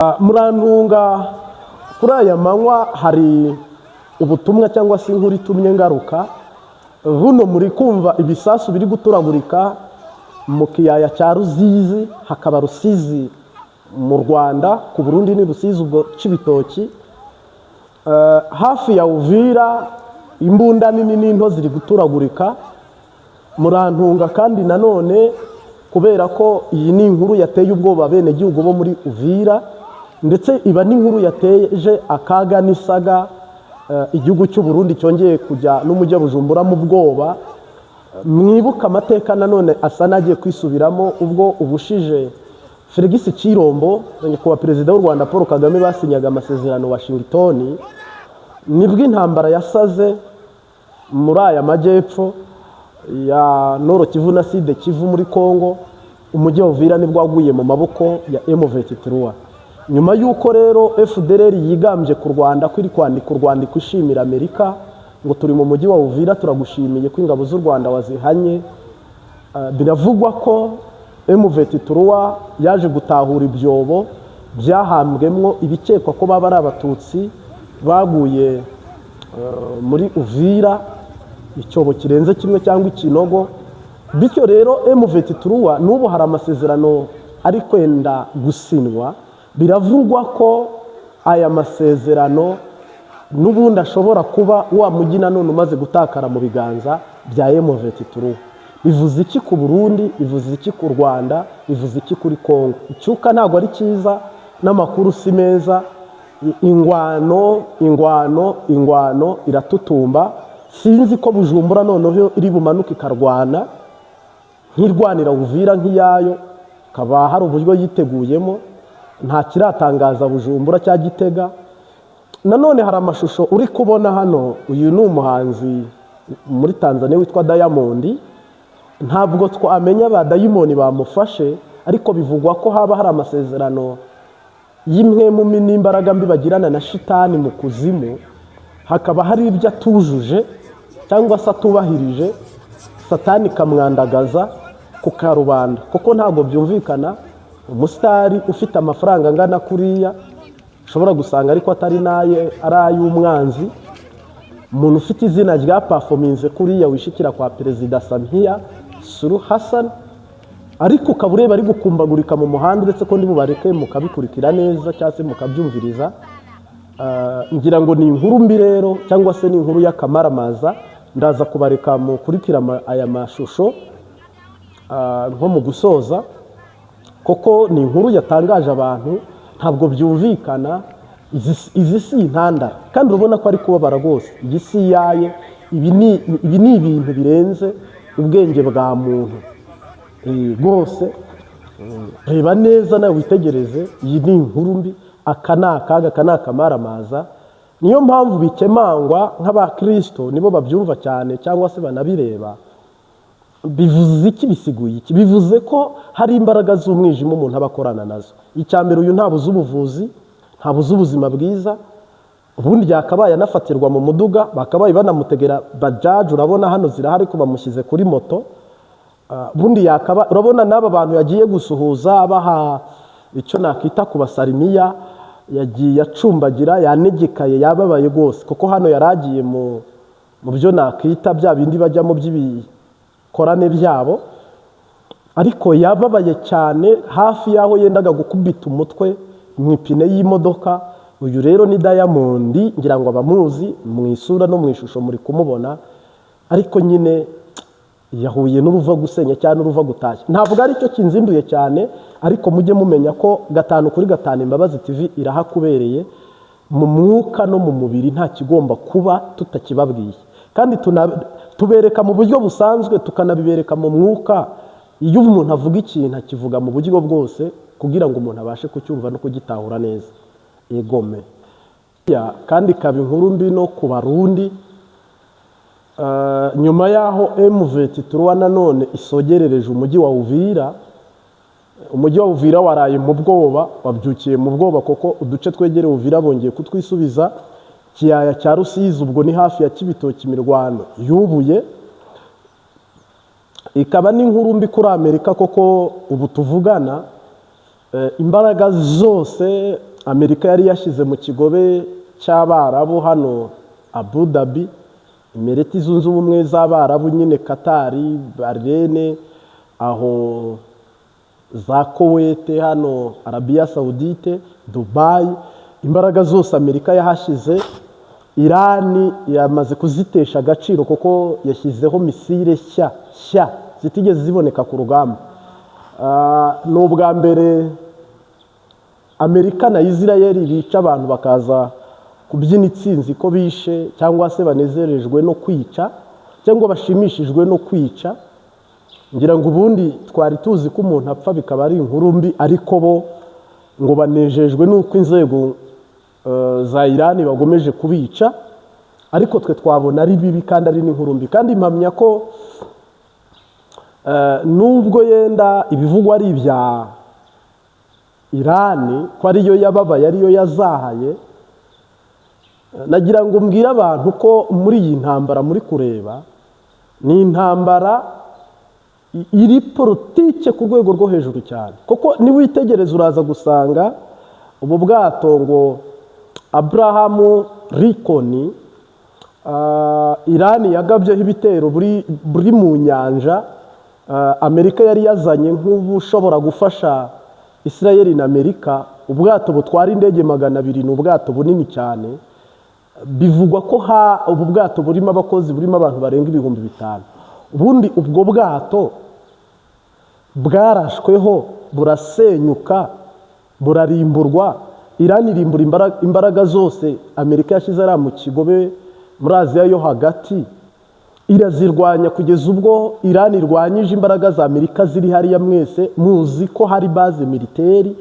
Murantunga, kuri aya manywa hari ubutumwa cyangwa se inkuru itumye ngaruka buno. Muri kumva ibisasu biri guturagurika mu kiyaya cya Ruzizi, hakaba Rusizi mu Rwanda, ku Burundi ni Rusizi, ubwo Cibitoki, hafi ya Uvira. Imbunda nini n'into ziri guturagurika. Murantunga kandi nanone kubera ko iyi ni inkuru yateye ubwoba abenegihugu bo muri Uvira, ndetse iba n'inkuru yateje akaga n'isaga igihugu cy'u Burundi cyongeye kujya n'umujyi wa Bujumbura mu bwoba. Mwibuka amateka nanone asa n'agiye kwisubiramo, ubwo ubushije Felix Tshilombo, nyakubahwa Perezida w'u Rwanda Paul Kagame, basinyaga amasezerano Washington, nibwo intambara yasaze muri aya majyepfo ya Nord Kivu na Sud Kivu muri Congo. Umujyi wa Uvira nibwo waguye mu maboko ya M23. Nyuma y'uko rero FDLR yigambye ku Rwanda ko iri kwandika urwandiko ishimira Amerika ngo turi mu mujyi wa Uvira, turagushimiye ko ingabo z'u Rwanda wazihanye, biravugwa ko M23 yaje gutahura ibyobo byahambwemwo ibikekwa ko baba ari Abatutsi baguye muri Uvira, icyobo kirenze kimwe cyangwa ikinogo. Bityo rero M23 n'ubu hari amasezerano ari kwenda gusinywa. Biravugwa ko aya masezerano n'ubundi ashobora kuba wa mujyi nanone umaze gutakara mu biganza bya M23. Bivuze iki ku Burundi? Bivuze iki ku Rwanda? Bivuze iki kuri Congo? Icyuka ntabwo ari cyiza n'amakuru si meza. Ingwano, ingwano, ingwano iratutumba. Sinzi ko Bujumbura noneho iri bumanuke ikarwana nk'irwanira Uvira nk'iyayo, hakaba hari uburyo yiteguyemo. Nta kiratangaza Bujumbura cya Gitega. Nanone hari amashusho uri kubona hano. Uyu ni umuhanzi muri Tanzania witwa Diamond. Ntabwo twamenya ba dayimoni bamufashe, ariko bivugwa ko haba hari amasezerano y'imwe n'imbaraga mbi bagirana na shitani mu kuzimu, hakaba hari ibyo atujuje cyangwa se atubahirije, satani ikamwandagaza ku karubanda, kuko ntabwo byumvikana umusitari ufite amafaranga angana kuriya, ushobora gusanga ariko atari n'aye, ari ay'umwanzi, umuntu ufite izina rya performance kuriya, wishikira kwa Perezida Samia Suluhu Hassan, ariko ukaba ureba ari gukumbagurika mu muhanda. Uretse ko mubareke mukabikurikira neza cyangwa se mukabyumviriza. Ngira ngo ni inkuru mbi rero cyangwa se ni inkuru y'akamaramaza. Ndaza kubareka mukurikira aya mashusho nko mu gusoza, kuko ni inkuru yatangaje abantu. Ntabwo byumvikana. Izi si intandara, kandi urabona ko ari kubabara rwose. Iyi si iyaye. Ibi ni ibintu birenze ubwenge bwa muntu rwose. Reba neza nawe witegereze, iyi ni inkuru mbi. Aka ni akaga, aka ni akamaramaza. Niyo mpamvu bikemangwa nk'abakirisito, nibo babyumva cyane cyangwa se banabireba. Bivuze iki? Bisiguye iki? Bivuze ko hari imbaraga z'umwijima umuntu aba akorana nazo. Icya mbere, uyu ntabuze ubuvuzi, ntabuze ubuzima bwiza. Ubundi yakabaye anafatirwa mu muduga, bakabaye banamutegera bajaji. Urabona hano zirahari, ko bamushyize kuri moto. Ubundi yakaba, urabona n'aba bantu yagiye gusuhuza, abaha icyo nakita kubasalimiya, yagiye acumbagira, yanegekaye, yababaye rwose, kuko hano yari agiye mu byo nakita bya bindi bajyamo by'ibikorane byabo, ariko yababaye cyane, hafi y'aho yendaga gukubita umutwe mu ipine y'imodoka. Uyu rero ni Diamond, ngira ngo abamuzi mu isura no mu ishusho muri kumubona, ariko nyine yahuye n'uruva gusenya cyangwa n'uruva gutashya. Ntabwo ari cyo kinzinduye cyane, ariko mujye mumenya ko gatanu kuri gatanu Imbabazi TV irahakubereye mu mwuka no mu mubiri. Nta kigomba kuba tutakibabwiye, kandi tubereka mu buryo busanzwe, tukanabibereka mu mwuka. Iyo umuntu avuga ikintu, akivuga mu buryo bwose kugira ngo umuntu abashe kucyumva no kugitahura neza. Egome. Kandi ikaba inkuru mbi no ku Barundi. Nyuma y'aho M23 nanone isogerereje umujyi wa Uvira, umujyi wa Uvira waraye mu bwoba, wabyukiye mu bwoba, kuko uduce twegereye Uvira bongeye kutwisubiza. Kiyaya cya Rusizi, ubwo ni hafi ya Kibitoki, imirwano yubuye. Ikaba n'inkuru mbi kuri Amerika, koko ubu tuvugana imbaraga zose Amerika yari yashyize mu kigobe cy'Abarabu hano Abu Dhabi, Emirati Zunze Ubumwe z'Abarabu nyine, Katari, Bahrain, aho za Kowete, hano Arabiya Sawudite, Dubayi, imbaraga zose Amerika yahashyize, Irani yamaze kuzitesha agaciro kuko yashyizeho missile nshya nshya zitigeze ziboneka ku rugamba. Ni ubwa mbere Amerika na Isirayeli bica abantu bakaza kubyina itsinzi ko bishe, cyangwa se banezerejwe no kwica, cyangwa bashimishijwe no kwica. Ngira ngo ubundi twari tuzi ko umuntu apfa bikaba ari inkuru mbi, ariko bo ngo banejejwe n'uko inzego za Irani bagomeje kubica, ariko twe twabona ari bibi kandi ari n'inkuru mbi. Kandi mpamya ko nubwo yenda ibivugwa ari ibya Irani, ko ariyo yababaye, ariyo yazahaye, nagira ngo mbwire abantu ko muri iyi ntambara muri kureba ni intambara iri politike ku rwego rwo hejuru cyane, kuko niwitegereza uraza gusanga ubu bwato ngo Abraham Lincoln, Irani yagabyeho ibitero buri mu nyanja, Amerika yari yazanye nk'ubushobora gufasha Isirayeli na Amerika, ubwato butwara indege 200, ni ubwato bunini cyane. Bivugwa ko ubu bwato burimo abakozi, burimo abantu barenga 5000. Ubundi ubwo bwato bwarashweho burasenyuka, burarimburwa. Irani irimbura imbaraga zose Amerika yashyize ariya mu kigobe muri Aziya yo hagati, irazirwanya kugeza ubwo Irani irwanyije imbaraga za Amerika ziri hariya. Mwese muzi ko hari base militaire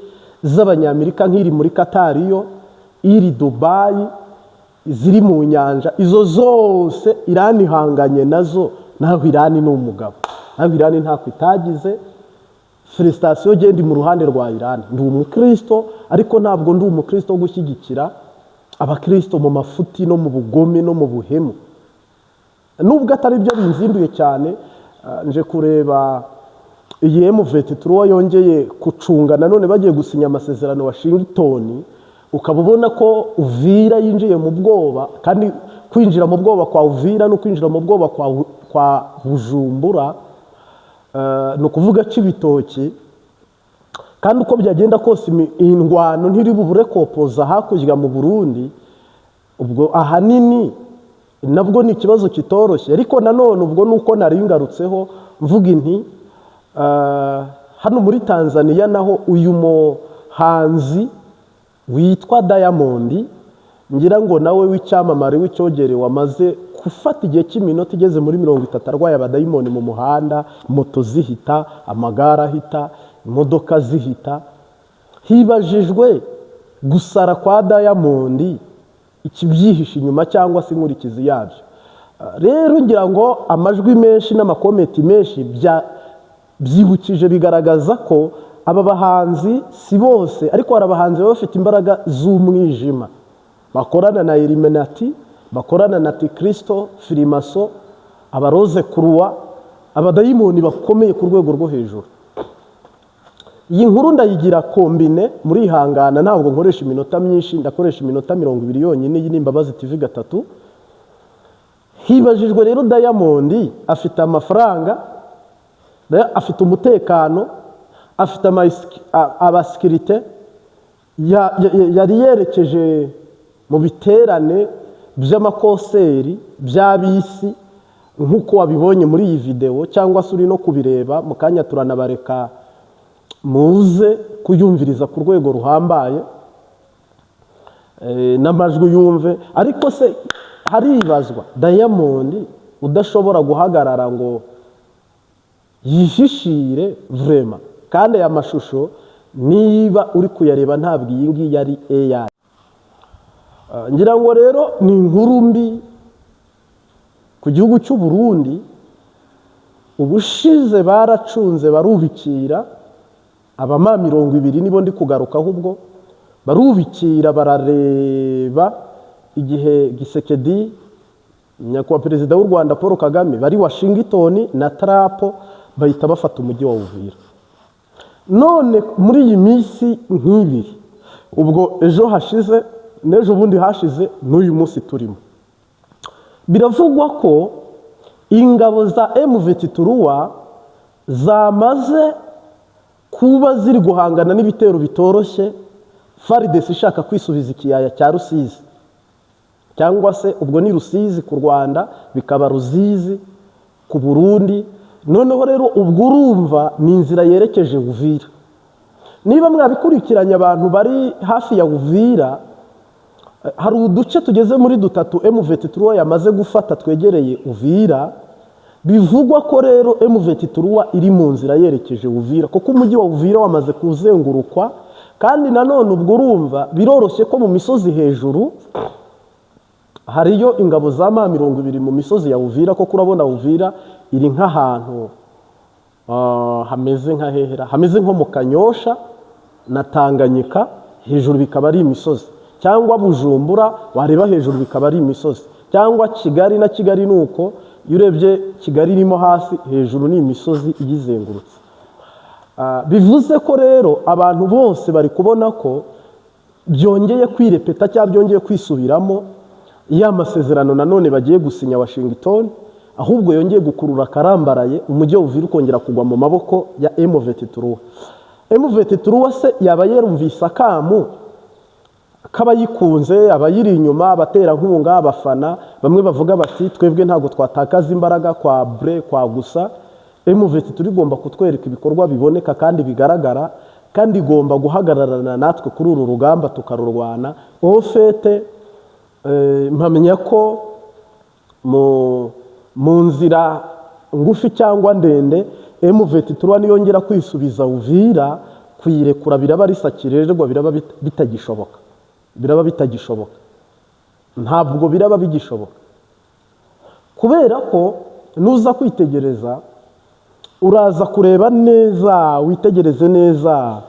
z'Abanyamerika nk'iri muri Katariyo, iri Dubayi, ziri mu nyanja. Izo zose Irani ihanganye nazo. Naho Irani ni umugabo, naho Irani ntako itagize. Félicitations, genda mu ruhande rwa Irani. Ndi umukristo, ariko ntabwo ndi umukristo wo gushyigikira abakristo mu mafuti no mu bugome no mu buhemu, nubwo atari byo binzinduye cyane. Nje kureba iyi M23 yongeye gucunga nanone, bagiye gusinya amasezerano Washington, ukaba ubona ko Uvira yinjiye mu bwoba. Kandi kwinjira mu bwoba kwa Uvira no kwinjira mu bwoba kwa Bujumbura, ni ukuvuga Cibitoki. Kandi uko byagenda kose iyi ndwano ntiri bubure kopoza hakurya mu Burundi. Ubwo ahanini nabwo ni ikibazo kitoroshye. Ariko nanone ubwo ni uko nari ngarutseho mvuga inti hano muri Tanzania naho uyu muhanzi witwa Diamond, ngira ngo nawe w'icyamamare, w'icyogere, wamaze gufata igihe cy'iminota igeze muri 30 arwaye abadayimoni mu muhanda, moto zihita, amagare ahita, imodoka zihita. Hibajijwe gusara kwa Diamond ikibyihishe inyuma cyangwa se inkurikizi yabyo. Rero ngira ngo amajwi menshi n'ama comments menshi byibukije, bigaragaza ko aba bahanzi, si bose, ariko hari abahanzi baba bafite imbaraga z'umwijima, bakorana na Illuminati, bakorana na Antikristo, Firimaso, abaroze kuruwa, abadayimoni bakomeye ku rwego rwo hejuru. Iyi nkuru ndayigira combine, murihangana, ntabwo nkoresha iminota myinshi, ndakoresha iminota 20 yonyine. Iyi ni Imbabazi TV 3. Hibajijwe rero, Diamond afite amafaranga, afite umutekano, afite abasikirite, yari yerekeje mu biterane by'amakoseri by'abisi, nk'uko wabibonye muri iyi videwo cyangwa se uri no kubireba mu kanya. Turanabareka muze kuyumviriza ku rwego ruhambaye, n'amajwi yumve. Ariko se haribazwa Diamond udashobora guhagarara ngo yihishire vraiment? Kandi aya mashusho niba uri kuyareba, ntabwo iyi ngiyi ari AI. Ngira ngo rero ni inkuru mbi ku gihugu cy'u Burundi. Ubushize baracunze, barubikira abama 20, nibo ndi kugarukaho. Ubwo barubikira, barareba igihe Gisekedi, nyakubahwa perezida w'u Rwanda Paul Kagame, bari Washington na Trump, bahita bafata umujyi wa Uvira. None muri iyi minsi nk'ibiri Ubwo ejo hashize n'ejo bundi hashize n'uyu munsi turimo, biravugwa ko ingabo za M23 zamaze kuba ziri guhangana n'ibitero bitoroshye, FARDC ishaka kwisubiza ikiyaya cya Rusizi, cyangwa se ubwo ni Rusizi ku Rwanda, bikaba Ruzizi ku Burundi. Noneho rero ubwo urumva ni inzira yerekeje Uvira. Niba mwabikurikiranye, abantu bari hafi ya Uvira, hari uduce tugeze muri dutatu M23 yamaze gufata twegereye Uvira. Bivugwa ko rero M23 iri mu nzira yerekeje Uvira, kuko umujyi wa Uvira wamaze kuzengurukwa. Kandi nanone ubwo urumva biroroshye ko mu misozi hejuru hariyo ingabo za M20 mu misozi ya Uvira, kuko urabona Uvira iri nk'ahantu hameze nka hehera, hameze nko mu Kanyosha na Tanganyika, hejuru bikaba ari imisozi, cyangwa Bujumbura wareba hejuru bikaba ari imisozi, cyangwa Kigali na Kigali ni uko, iyo urebye Kigali irimo hasi, hejuru ni imisozi iyizengurutse. Bivuze ko rero abantu bose bari kubona ko byongeye kwirepeta cyangwa byongeye kwisubiramo ya masezerano nanone bagiye gusinya Washington, ahubwo yongeye gukurura akarambaraye, umujyi wa Uvira ukongera kugwa mu maboko ya M23. M23 se yaba yarumvise akamu k'abayikunze, abayiri inyuma, abaterankunga, abafana? Bamwe bavuga bati: "Twebwe ntabwo twatakaza imbaraga kwa bre kwa gusa, M23 igomba kutwereka ibikorwa biboneka kandi bigaragara, kandi igomba guhagararana natwe kuri uru rugamba tukarurwana." Au fait, mpamenya ko mu nzira ngufi cyangwa ndende, M23 niyongera kwisubiza Uvira, kuyirekura biraba risakirerwa, biraba bitagishoboka, biraba bitagishoboka, ntabwo biraba bigishoboka, kubera ko nuza kwitegereza, uraza kureba neza, witegereze neza,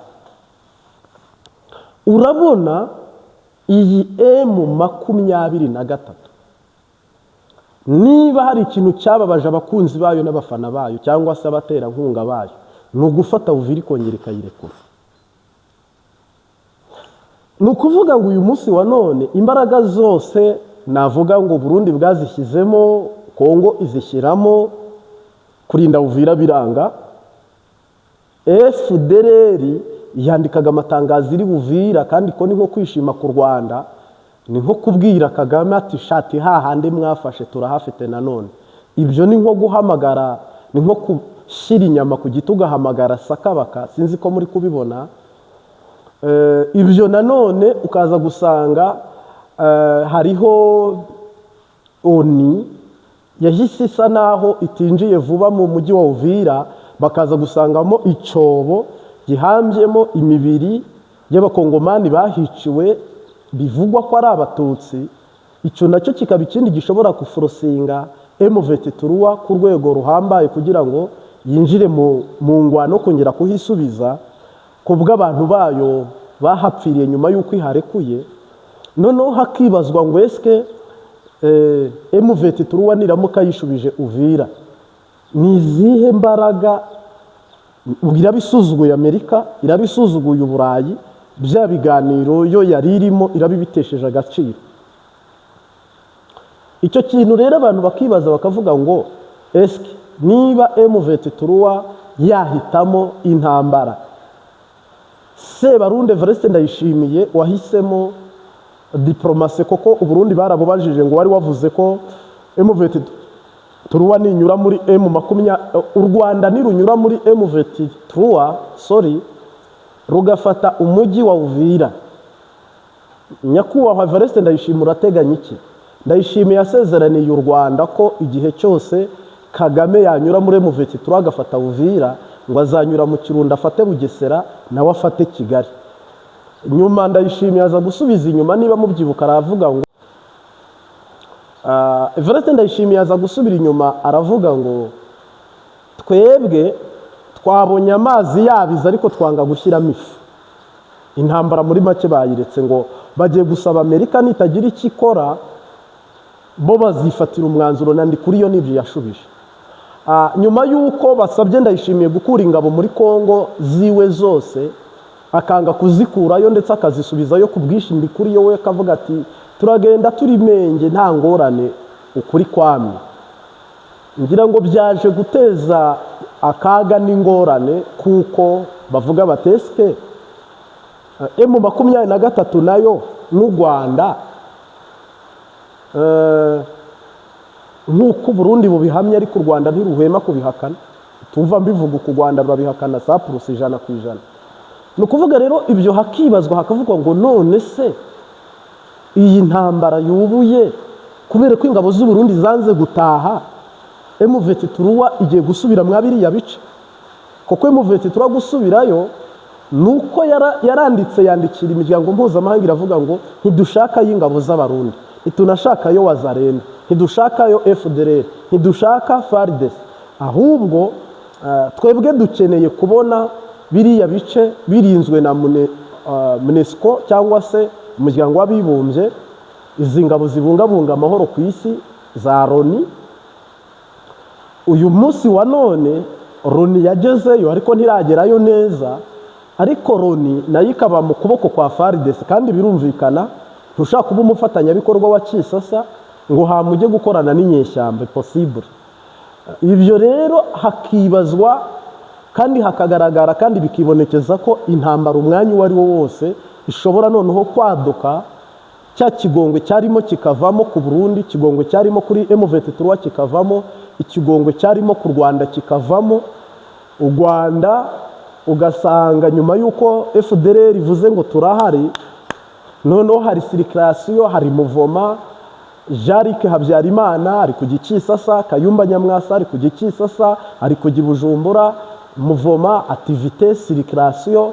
urabona iyi M23, niba hari ikintu cyababaje abakunzi bayo n'abafana bayo cyangwa se abaterankunga bayo, ni ugufata Uvira ikongera ikayirekura. Ni ukuvuga ngo uyu munsi wa none imbaraga zose navuga ngo Burundi bwazishyizemo, Kongo izishyiramo, kurinda Uvira biranga. FDLR yandikaga amatangazo iri Buvira, kandi ko ni nko kwishima ku Rwanda, ni nko kubwira Kagame ati: "Shati hahandi mwafashe turahafite." Nanone ibyo ni nko guhamagara, ni nko gushyira inyama ku giti ugahamagara sakabaka. Sinzi ko muri kubibona. Ibyo nanone ukaza gusanga hariho ONU yahise isa naho itinjiye vuba mu mujyi wa Uvira, bakaza gusangamo icyobo gihambyemo imibiri y'Abakongomani bahiciwe, bivugwa ko ari Abatutsi. Icyo nacyo kikaba ikindi gishobora guforosinga M23 ku rwego ruhambaye kugira ngo yinjire mu ngwano kongera kuhisubiza ku bw'abantu bayo bahapfiriye nyuma y'uko iharekuye. Noneho hakibazwa ngo: eske M23 niramuka yishubije Uvira, ni izihe mbaraga? Irabisuzuguye Amerika, irabisuzuguye Uburayi, bya biganiro yo yari irimo irabibitesheje agaciro. Icyo kintu rero abantu bakibaza, bakavuga ngo: eske niba M23 yahitamo intambara, Sebarundi Evariste Ndayishimiye wahisemo diplomatie, koko Uburundi barabubajije ngo: "Wari wavuze ko M23 ninyura muri M makumyabiri, u Rwanda nirunyura muri M23, sorry, rugafata umujyi wa Uvira, nyakubahwa Evariste Ndayishimiye urateganya iki?" Ndayishimiye yasezeraniye u Rwanda ko igihe cyose Kagame yanyura muri M23 agafata Uvira, ngo azanyura mu Kirundo afate Bugesera, nawe afate Kigali. Nyuma Ndayishimiye aza gusubiza inyuma, niba mubyibuka, aravuga ngo Evariste Ndayishimiye aza gusubira inyuma, aravuga ngo: "Twebwe twabonye amazi yabize ariko twanga gushyiramo ifu." Intambara muri make bayiretse, ngo bagiye gusaba Amerika, nitagira icyo ikora bo bazifatira umwanzuro. Na kuri yo n'ibyo yashubije. Nyuma y'uko basabye Ndayishimiye gukura ingabo muri Kongo ziwe zose. akanga kuzikurayo ndetse akazisubizayo ku bwinshi. Kuri yo we akavuga ati turagenda turi menge, nta ngorane, ukuri kwamye. Ngira ngo byaje guteza akaga n'ingorane, kuko bavuga bati eske M23 nayo n'u Rwanda, nk'uko Burundi bubihamya, ariko u Rwanda ntiruhwema kubihakana. Tumva mbivuga uku, u Rwanda rurabihakana sapurusi 100%. Ni ukuvuga rero ibyo hakibazwa, hakavugwa ngo none se iyi ntambara yubuye kubera ko ingabo z'u Burundi zanze gutaha, M23 igiye gusubira mwa biriya bice? Kuko M23 gusubirayo nuko yaranditse, yandikira imiryango mpuzamahanga, iravuga ngo ntidushakayo ingabo z'Abarundi, ntitunashakayo Wazalendo, ntidushakayo FDLR, ntidushaka FARDC, ahubwo twebwe dukeneye kubona biriya bice birinzwe na MONUSCO cyangwa se Umuryango w'Abibumbye, izi ngabo zibungabunga amahoro ku isi za Loni. Uyu munsi wa none Loni yagezeyo, ariko ntiragerayo neza, ariko Loni nayo ikaba mu kuboko kwa FARDC. Kandi birumvikana, ntushaka kuba umufatanyabikorwa wa Kisasa ngo hamujye gukorana n'inyeshyamba possible. Ibyo rero hakibazwa kandi hakagaragara kandi bikibonekeza ko intambara umwanya uwo ari wo wose ishobora noneho kwaduka, cya kigongwe cyarimo kikavamo ku Burundi, ikigongwe cyarimo kuri M23 kikavamo, ikigongwe cyarimo ku Rwanda kikavamo. U Rwanda ugasanga nyuma y'uko FDLR ivuze ngo turahari, noneho hari circulation, hari mouvement. Jean-Luc Habyarimana ari kujya i Kisasa, Kayumba Nyamwasa ari kujya i Kisasa, ari kujya i Bujumbura. Mouvement, activité, circulation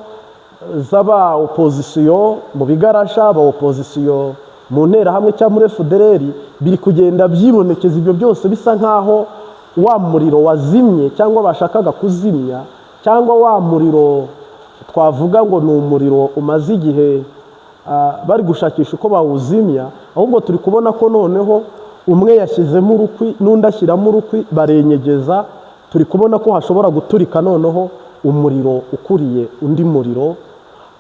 z'aba opposition mu bigarasha, aba opposition mu Nterahamwe cyangwa muri FDLR, biri kugenda byibonekeza. Ibyo byose bisa nkaho wa muriro wazimye cyangwa bashakaga kuzimya, cyangwa wa muriro twavuga ngo ni umuriro umaze igihe bari gushakisha uko bawuzimya, ahubwo turi kubona ko noneho umwe yashyizemo urukwi n'undi ashyiramo urukwi, barenyegeza. Turi kubona ko hashobora guturika noneho umuriro ukuriye undi muriro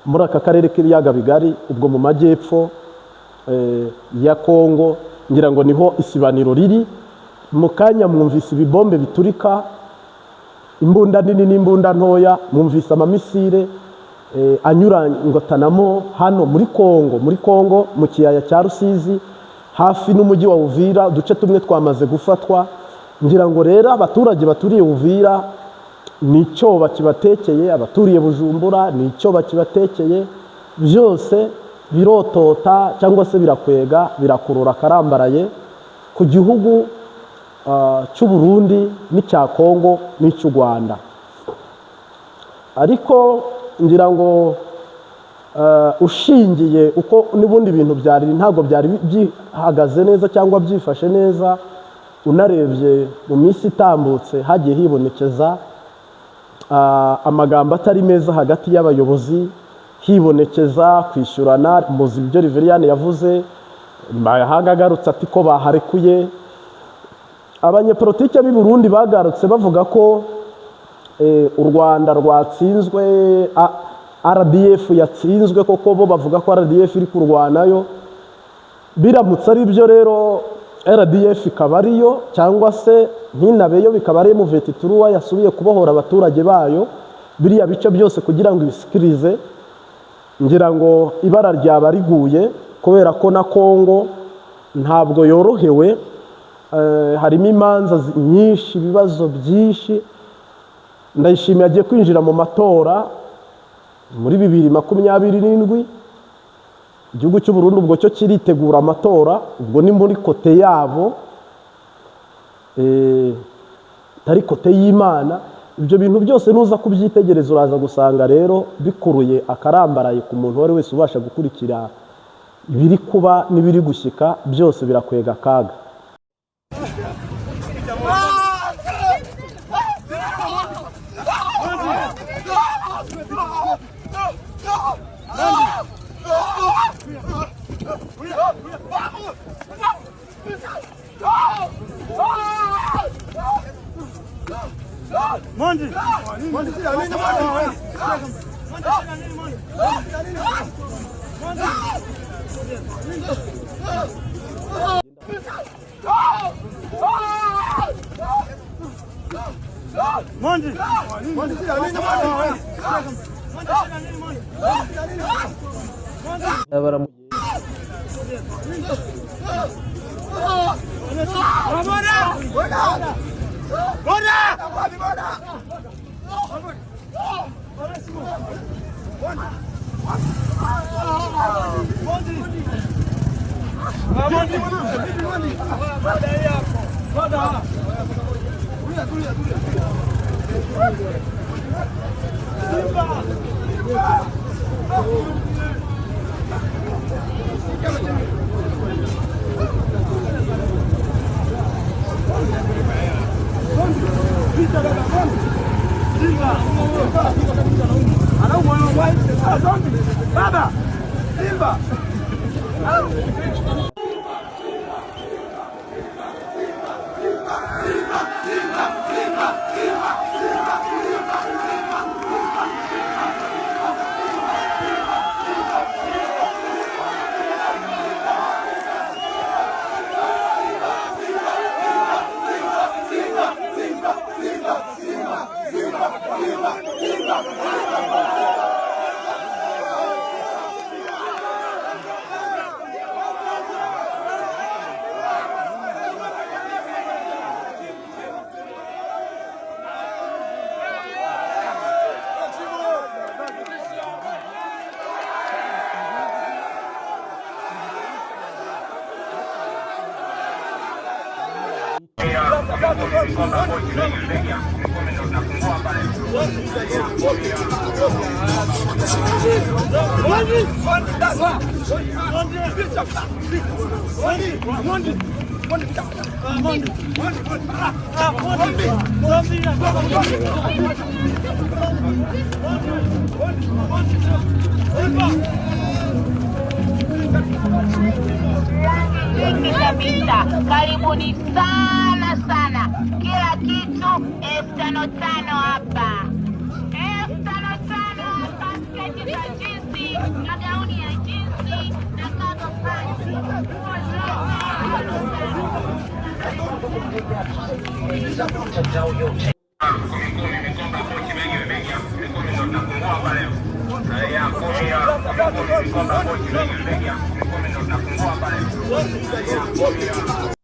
muri aka karere k'Ibiyaga Bigari. Ubwo mu majyepfo ya Kongo ngira ngo niho isibaniro riri. Mu kanya mwumvise ibibombe biturika, imbunda nini n'imbunda ntoya, mwumvise amamisire anyurangotanamo hano muri Kongo, mu kiyaya cya Rusizi, hafi n'umujyi wa Uvira. Uduce tumwe twamaze gufatwa. Ngira ngo rero abaturage baturiye Uvira ni icyo bakibatekeye, abaturiye Bujumbura ni icyo bakibatekeye. Byose birotota cyangwa se birakwega, birakurura akarambaraye ku gihugu cy'u Burundi n'icya Kongo n'icy'u Rwanda. Ariko ngira ngo ushingiye uko n'ubundi bintu byari, ntabwo byari bihagaze neza cyangwa byifashe neza. Unarebye mu minsi itambutse, hagiye hibonekeza amagambo atari meza hagati y'abayobozi, hibonekeza kwishyurana. Muzi ibyo Riveriyani yavuze, Mahanga agarutse ati ko baharekuye. Abanyepolitike b'i Burundi bagarutse bavuga ko u Rwanda rwatsinzwe, RDF yatsinzwe, koko bo bavuga ko RDF iri kurwanayo. Biramutse ari byo rero, RDF ikaba ariyo cyangwa se ntinabeyo, bikaba ari M23 yasubiye kubohora abaturage bayo, biriya bice byose kugira ngo ibisikirize, ngira ngo ibara ryaba riguye, kubera ko na Kongo ntabwo yorohewe. Harimo imanza nyinshi, ibibazo byinshi. Ndayishimiye agiye kwinjira mu matora muri 2027. Igihugu cy'u Burundi ubwo cyo kiritegura amatora, ubwo ni muri côté yabo, atari côté y'Imana. Ibyo bintu byose nuza kubyitegereza, uraza gusanga rero bikuruye akarambaraye ku muntu uwo ari wese ubasha gukurikira ibiri kuba n'ibiri gushyika. Byose birakwega akaga. Baba! Simba! Nyingi kabisa. Karibuni sana sana, kila kitu 5000 hapa, 5000 hapa, sketi za jinsi, magauni ya jinsi na cargo pants. Nguo zote.